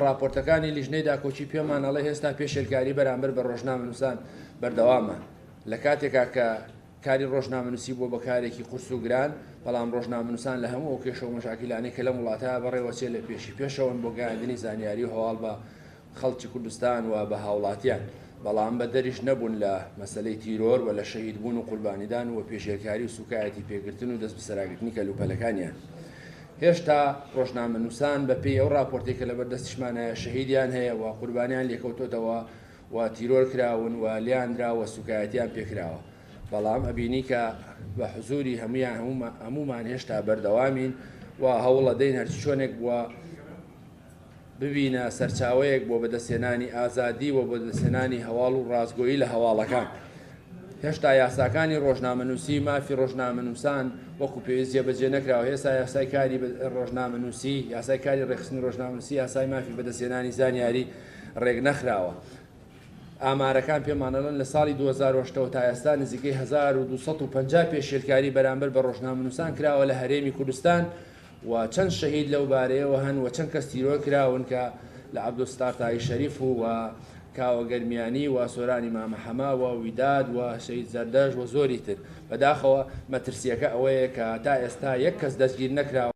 ڕاپۆرتەکانی لیژنەی داکۆکی پێمان ئەڵێ هێستا پێشێلکاری بەرامبەر بە ڕۆژنامەنووسان بەردەوامە لە کاتێکا کە کاری ڕۆژنامەنووسی بووە بە کارێکی قورس و گران، بەڵام ڕۆژنامەنووسان لە هەموو ئەو کێشە و مەشاکیلانەی کە لەم وڵاتە بەڕێوەچێ لە پێشی پێشەوەن بۆ گەیاندنی زانیاری و هەواڵ بە خەڵکی کوردستان و بە هاوڵاتیان، بەڵام بەدەریش نەبوون لە مەسەلەی تیرۆر و لە شەهیدبوون و قوربانیدان و پێشێلکاری و سوکایەتی پێگرتن و دەستبەسەراگرتنی کەلوپەلەکانیان. هێشتا ڕۆژنامەنووسان بە پێی ئەو ڕاپۆرتەی کە لەبەر دەستیشمان هەیە شەهیدیان هەیە و قوربانیان لێکەوتۆتەوە و تیرۆر کراون و لێیان دراوە و سوکایەتیان پێکراوە بەڵام ئەبینی کە بە حزوری هەموویان هەموومان هێشتا بەردەوامین و هەوڵەدەین هەرچی چۆنێک بووە ببینە سەرچاوەیەک بۆ بەدەستهێنانی ئازادی و بەدەستهێنانی هەواڵ و ڕاستگۆیی لە هەواڵەکان. هێشتا یاساکانی ڕۆژنامەنووسی، مافی ڕۆژنامەنووسان وەکو پێویست جێبەجێ نەکراوە، هێستا یاسای کاری ڕۆژنامەنووسی، یاسای کاری ڕێکخستنی ڕۆژنامەنووسی، یاسای مافی بەدەستهێنانی زانیاری ڕێکنەخراوە. ئامارەکان پێمان ئەڵێن لە ساڵی 2008 ەوە تا ئێستا نزیکەی 1250 پێشێلکاری بەرامبەر بە ڕۆژنامەنووسان کراوە لە هەرێمی کوردستان و چەند شەهید لەو بارەیەوە هەن و چەند کەس تیرۆر کراون کە لە عەبدولستار تاهیر شەریف و و کاوە گەرمیانی و سۆرانی مامە حەمە و ویداد و شەهید زەردەشت و زۆری تر. بەداخەوە مەترسییەکە ئەوەیە کە تا ئێستا یەک کەس دەستگیر نەکراوە.